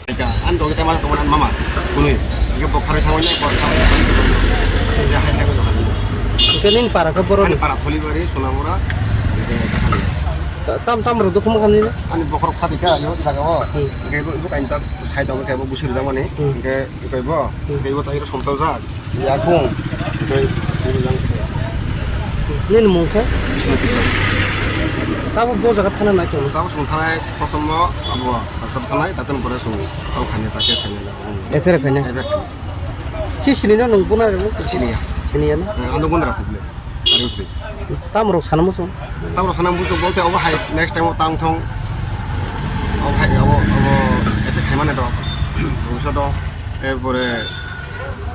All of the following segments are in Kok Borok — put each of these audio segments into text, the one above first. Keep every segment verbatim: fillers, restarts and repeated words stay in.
Eka, an dogi tema teman an mama, kunui, eka bokhari thamani, bos thamani, eka hai hai ko. Eka nini para khe borok. Ani para Tholibari, Sonamura, eka, eka, tam tam rok dokhum khamni na? Ani bokhorok phatika, yo jaga o. Hmm. Eka ibo, ibo kainta side o, eka ibo busir jamani, hmm, eka, eka ibo, hmm, eka ibo tai somtau jak. Yakung, tei tini yang se. Nini mung khe? Sumati. Tabo bo jaga thana nai tong. Tabo sung thanai, prothom no abo, tabo thanai, tatun pore sung, tabo khani ta ke sani da. Efer khani? Efer khani. Si sini na nung bona remo? Sini ya. Sini ya na? Eh, anu gondra sibli. Ari upi. Tamrok sana muchung? Tamrok sana muchung bolte obo hai next time o tang thong. Obo hai, obo, obo, ete khaimane do. Bhobishoto, erpore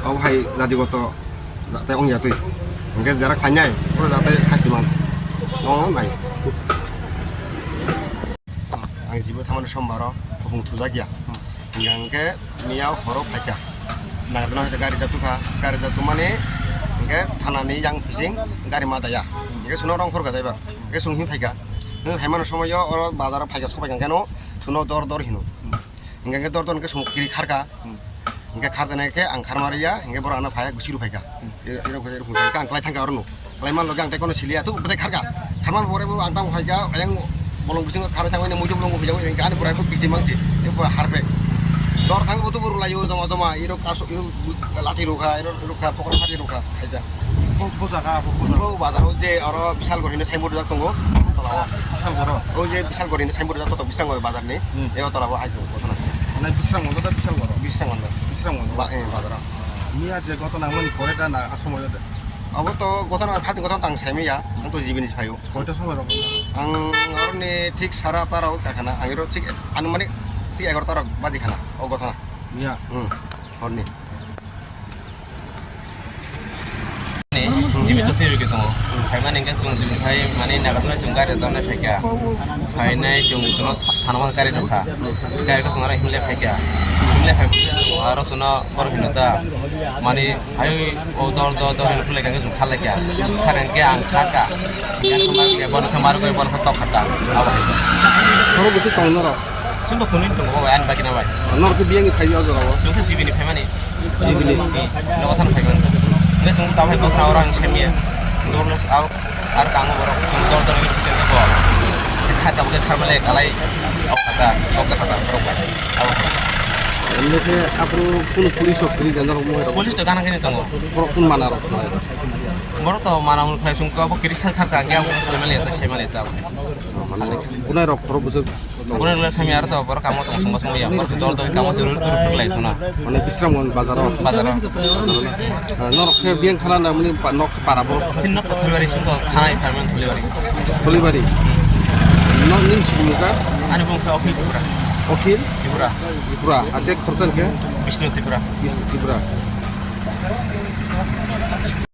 obo hai jatigoto, jate ong jatwi. Hingke jera khlainai, pura jate sasti man. No, nai. Ang jibo thamani sombaro, hopung thujak ya. Hingke miya horo phaikha. Nagarno hai gari jatu kha, gari jatu mani, hingke thanani yang bising gari ma daya. Hingke suno rong khor gadai ba. Hingke sung hing phaikha. Hing hai mano somoyo oro bazaro phaikha, sopai kha keno suno dor dor hino. Hingke dor dor hingke sung kiri kharka. Hingke khar dene khe ang khar mariya, hingke borok ano phai gusi ru phaikha. Ero khe ero khe ang klai thangkha oro no. Klai man loge ang tei kono siliya tu bwtai kharka. Kharman pore bo ang tang phaikha, ayang bolong bisingo kharwi thangwi muitu bolong phaikha, hingke ani pore bo kisi mangsi. Ebo harpe. Dor thang bo tu buru layo joma joma, ero kaso, ero lati rukha, ero rukha, pokor khati rukha, haida. Bo, bo jaga, bo, bo jaga. Bo bazar o je oro Bishalgarh hino signboard jak tongo, tola o. Bishalgarh o? O je Bishalgarh hino signboard jak tongo, Bishalgarh bazar ni. Hmm. Eo tola o hai tongo, bo sana. Mane Bishalgarh o da Bishalgarh o? Bishalgarh o. Bishalgarh o. Ba, eh, bazar o. Miya je gotona mani pore da na asomoyo de? Abo to gotona, phatni gotona tang saimaya, ang to jibini sayo. Koita somoi rok? Ang oroni thik sara ta rok kakhana, ang oro thik anumanik thik egarota rok badi khana, o gotona. Miya? Hmm, horni. Jibito se rwgwi tongo. Phaimani hwnkhe chwng jibini phai mani nagatnai chwng gari rwjaknai phaikha. Phainai chwng chwngno thanama gari rwkha. Gari rwkha chwng aro himlai phaikha. Himlai phai aro chwngno borok hino ta mani hai o dor dor dor hino phulai kha chwng kharlai kha. Khareng khe ang kharka. Yang khe mar khe bono khe mar khe bono khe tok khata. Abo hai. Oro bwswk tongo norok? Chwngno kunui tongo bai ani bagina bai. Norok khe biyangni phai o jora o? Chwng khe jibini phaimani. Jibini. Nogo thang phaiman. Nge sung ta phai bokhra orang semiya. Dorlo au ar kango borok. Dor dor ni khe ko. Kha ta khe kha bele kalai. Au kha ta, au kha ta borok bai. Au kha ta. Ende khe apro kun police ok kri gandar mo hero. Police to gana kene tongo. Borok kun mana rok. Borok to mana mun khai sung ko bo kri kha kha ka ge abo semiya ta semiya ta. Mane kunai rok khoro bujak. Borok le sami aro to borok kamo tong songbo songbo ya. Borok dol dol kamo se ruk ruk lai sona. Mane Bisramganj bazar o. Bazar o. Ah, norok khe biyang thana na mani pa-, nok para borok. Sin nok Tholibari sung to thana i pharman Tholibari. Tholibari. Nok ning sing muka? Ani bung khe Okhil Tripura. Okhil? Tripura. Tripura. Ate khorchan khe? Bishnu Tripura. Bishnu Tripura.